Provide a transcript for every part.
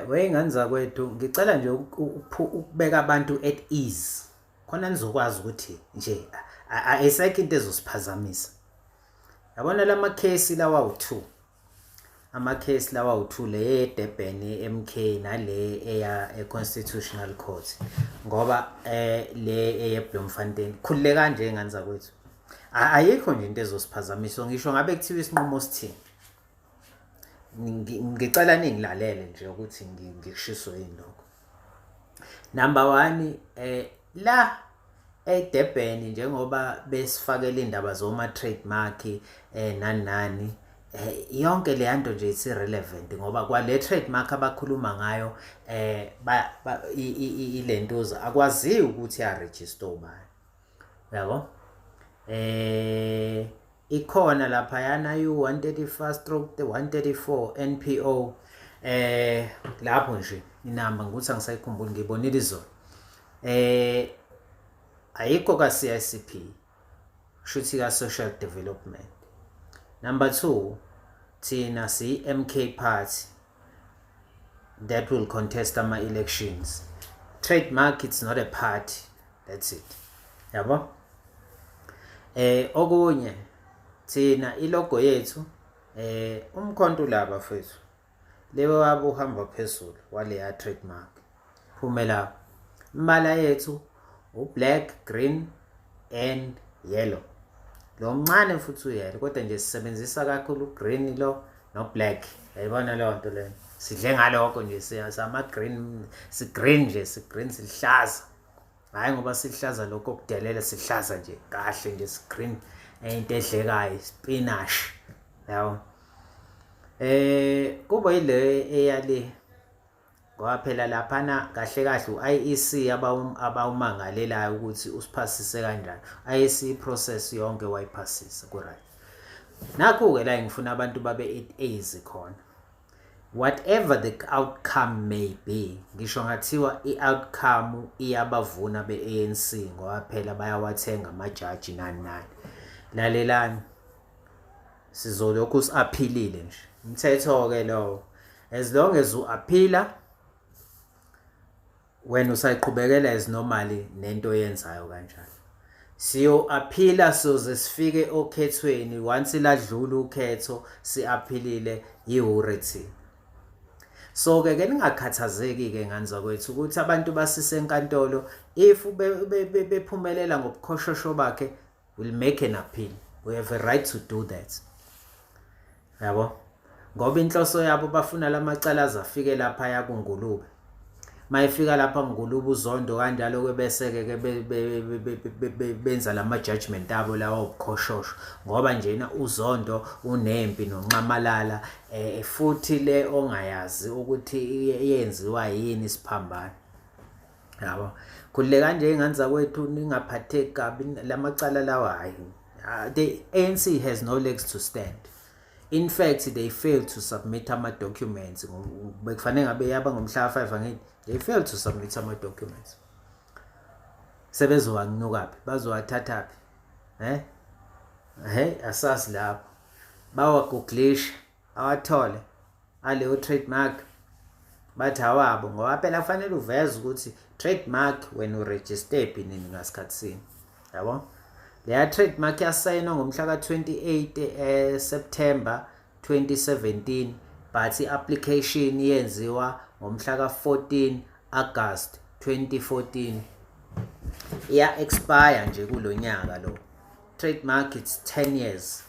Wey'ngane zakwethu, ngicela nje ukubeka abantu at ease khona nizokwazi ukuthi nje ayisekho into ezosiphazamisa. Yabona lama case lawa awu-2, ama-case lawa awu-2, le eDurban MK nale eya e-Constitutional Court, ngoba le eye Bloemfontein, khululeka nje ngane zakwethu, ayikho nje into ezosiphazamisa, ngisho ngabe kuthiwa isinqumo sithini. Ngicela ningilalele nje ukuthi ngikushiso yini lokho. Number 1, la eDurban, njengoba besifakela indaba zoma trademark nani nani, yonke le yanto nje is irrelevant, ngoba kwale trademark abakhuluma ngayo ilentuza akwaziwa ukuthi ya register ubani, yabo. Ikhona lapha yana u135/134 NPO, lapho nje inamba ngikuthi angisayikhumbuli, ngibonile izolo. Ayikho ka CICP, shuthi ka Social Development. Number 2, thina si MK Party that will contest ama elections. Trademark, it's not a party, that's it, yabo. Okunye, thina ilogo yethu, umkhonto laba fethu leyo wabo uhamba phezulu waleya trademark, phume lapho. Imibala yethu u-black, green and yellow. Lo mncane futhi uyellow, kodwa nje sisebenzisa kakhulu green lo no black, yayibona leyo nto leyo. Sidle ngalokho nje, sama green, si green nje, si green, sihlaza. Hayi ngoba sihlaza lokho okudelela, sihlaza nje kahle nje, si green, into edlekayo, spinach, yabo. Kuba ile eyale, ngoba phela laphana kahle kahle u-IEC abawumangalelayo ukuthi usiphasise kanjani. IEC process yonke wayiphasisa ku right. Nakho-ke la ngifuna abantu babe at ease khona. Whatever the outcome may be, ngisho ngathiwa i-outcome iyabavuna be-ANC, ngoba phela bayawathenga amajaji nani nani, lalelani, sizolokhu si-appealile nje. Umthetho-ke lowo, as long as u-appeala wena, usayiqhubekela as normally nento oyenzayo kanjalo. Siyo-appeala soze sifike okhethweni. Once ladlula ukhetho, si-appealile, yihure thina. So ke ke ningakhathazeki ke ngane zakwethu ukuthi abantu basisenkantolo. If bephumelela ngobukhoshosho bakhe, will make an appeal. We have a right to do that, yabo, ngoba inhloso yabo bafuna lamacala azafike lapha yakuNgulube. Mayifika lapha ngulube uZondo kanjalo ke, bese ke benza lama judgment abo lawo obukhoshosho, ngoba njena uZondo unempi noNxamalala, futhi le ongayazi ukuthi yenziwa yini isiphambano, yabo. Khululeka kanje ingane zakwethu, ningaphatheki kabi. Lamacala lawa, hayi, the ANC has no legs to stand. In fact, they failed to submit ama documents. Bekufanele ngabe yaba ngomhla ka5, angithi? They failed to submit ama documents. Sebezowanukaphi? Bazowathathaphi? Asazi lapho bawagooglisha awathole aleyo trademark, bathi awabo, ngoba phela kufanele uveze ukuthi trademark wena uregister phi, nini, ngasikhathi sini, yabo. Leya trademark yasayinwa ngomhla ka-28 September 2017, but i-application yenziwa ngomhla ka-14 August 2014. Iya expire nje kulonyaka lo trademark. It's 10 years,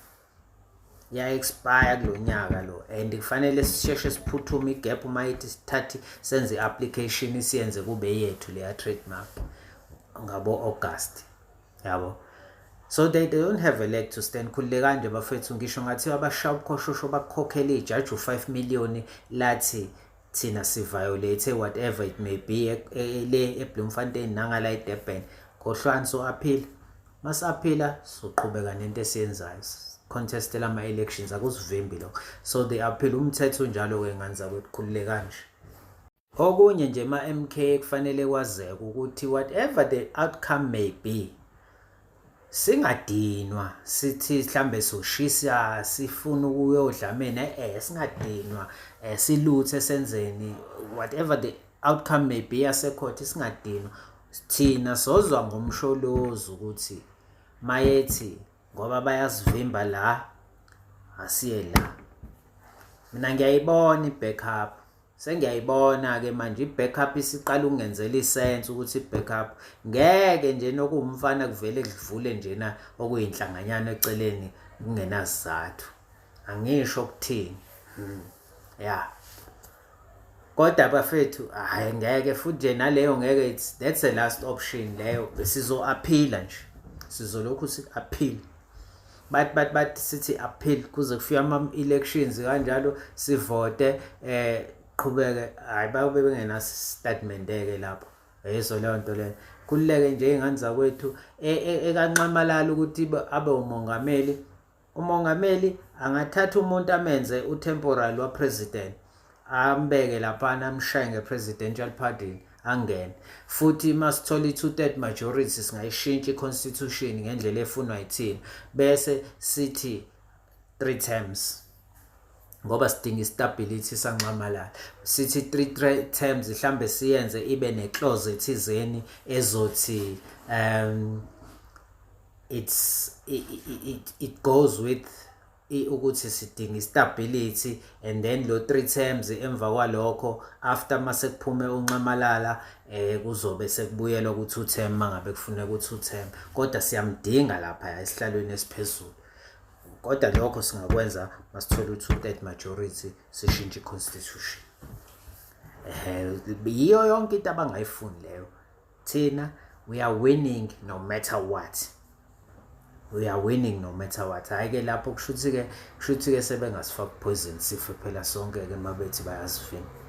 ya expire kulonyaka lo, and kufanele sisheshe siphuthume igap uma ithi sithathe senze i-application, siyenze kube yethu leya trademark ngabo August, yabo. So they don't have a leg to stand. Khululeka nje bafethu, ngisho ngathiwa abashaya ubukhoshosho, bakukhokhela ijaji u5 million, lathi thina si-violate whatever it may be le eBloemfontein nangala eDurban, khohlwani. So appeal, masi-appeala soqhubeka nento esiyenzayo, contest lama elections, akusivimbi lokho. So they appeal, umthetho njalo ke ngane zakwethu, khululeka nje. Okunye nje ma MK, kufanele kwazeke ukuthi whatever the outcome may be, Singadinwa sithi mhlambe soshisa sifuna ukuyodlameni, singadinwa, siluthe senzeni, whatever the outcome may be yasecourt, singadinwa. Thina sozwa ngomsholozi ukuthi mayethi ngoba bayasivimba la, asiye la. Mina ngiyayibona i-backup, sengiyayibona-ke manje i-backup isiqala ukungenzela isense ukuthi i-backup ngeke nje nokuwumfana kuvele kuvule njena okuyinhlanganyana eceleni kungenasizathu. Angisho ukuthini, ya, kodwa bafethu, hayi, ngeke futhi nje naleyo ngeke, it's that's the last option leyo. Sizo-appeala nje, sizolokhu si-appeal, but sithi appeal kuze kufike ama-elections kanjalo, sivote, qhubeke. Hayi, bayobe bengenaso statement-ke lapho. Yezo leyo nto leyo. Khululeke nje iy'ngane zakwethu. Ekanxamalala ukuthi abe umongameli, umongameli angathatha umuntu amenze u-temporal wa-president, ambeke laphana, amshaye nge-presidential pardon, angene. Futhi masithola i-2/3 majority, singayishintsha i-constitution ngendlela efunwa yithina, bese sithi three terms ngoba sidinga istability sanxamalala. Sithi three terms, mhlambe siyenze ibe neclause ethizeni ezothi it's it, it, it goes with ukuthi sidinga istability, and then lo three terms, emva kwalokho, after mase kuphume unxamalala, kuzobe sekubuyelwa ku two term mangabe kufuneka u two term, kodwa siyamdinga lapha esihlalweni esiphezulu. Kodwa lokho singakwenza masithola u-2/3 majority, sishintshe i-constitution. Yiyo yonke into abangayifuni leyo. Thina we are winning no matter what, we are winning no matter what. Hhayi-ke, lapho kusho ukuthi-ke sebengasifaka poison, sife phela sonke-ke mabethi bayasivimba.